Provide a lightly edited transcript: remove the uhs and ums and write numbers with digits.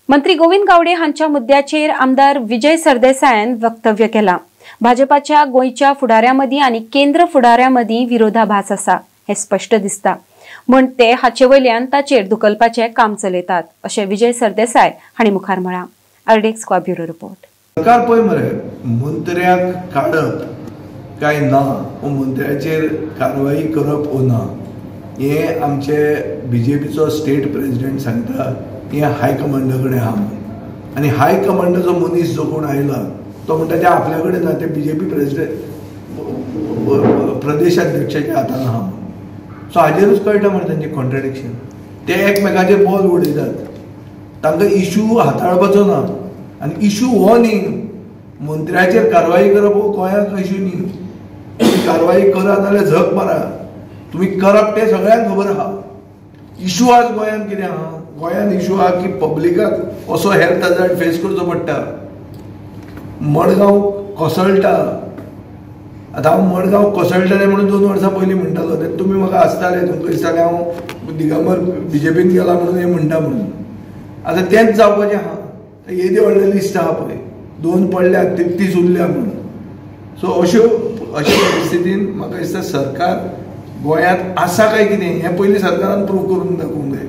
मंत्री गोविंद गावडे हांच्या मुद्द्याचेर आमदार विजय सरदेसायान वक्तव्य केलां. भाजपाच्या गोंयच्या फुडाऱ्यां मदीं आनी केंद्र फुडाऱ्यां मदीं विरोधाभास आसा हें स्पश्ट दिसता, म्हण ते हाचे वयल्यान ताचेर धुकलपाचें काम चलयतात अशें विजय सरदेसाय हांणी मुखार म्हळां. RDX Goa bureau report. सरकार पळय मरे, मंत्र्याक काडप काय ना वो मंत्र्याचेर कारवाई करप वो ना हें आमचे बीजेपीचो स्टेट प्रेजिडेंट सांगता, हें हायकमांडा कडेन आहा म्हणून. आनी हायकमांडाचो मनीस जो कोण आयला तो म्हणटा ते आपल्या कडेन ना, ते बीजेपी प्रेजिडेंट प्रदेशाध्यक्षाच्या हातान आहा म्हणून. सो हाजेरूच कळटा मरे तांचें कॉन्ट्रडिक्शन. ते एकमेकाचेर बॉल उडयतात, तांकां इशू हाताळपाचो ना. आनी इशू हो न्ही, मंत्र्याचेर कारवाई करप हो गोंयांक इशू न्ही. कारवाई करा नाल्यार झक मारा, तुमी करप तें सगळ्यांक खबर आहा. इशू आज गोंयांत कितें आहा, गोंयांत इशू आहा की पब्लिकाक असो हेल्थ हजार्ड फेस करचो पडटा. मडगांव कोसळटा, आतां हांव मडगांव कोसळटलें म्हणून 2 वर्सां पयलीं म्हणटालो, तेन्ना तुमी म्हाका आसताले, तुमकां दिसतालें हांव दिगंबर बीजेपीन गेला म्हणून हें म्हणटा म्हणून. आतां तेंच जावपाचें आहा. येदें व्हडलें लिस्ट आहा पळय, 2 पडल्या 33 उरल्या म्हणून. सो अशे परिस्थितीन म्हाका दिसता सरकार गोंयांत आसा काय कितें हें पयलीं सरकारान प्रूव करून दाखोवंक जाय.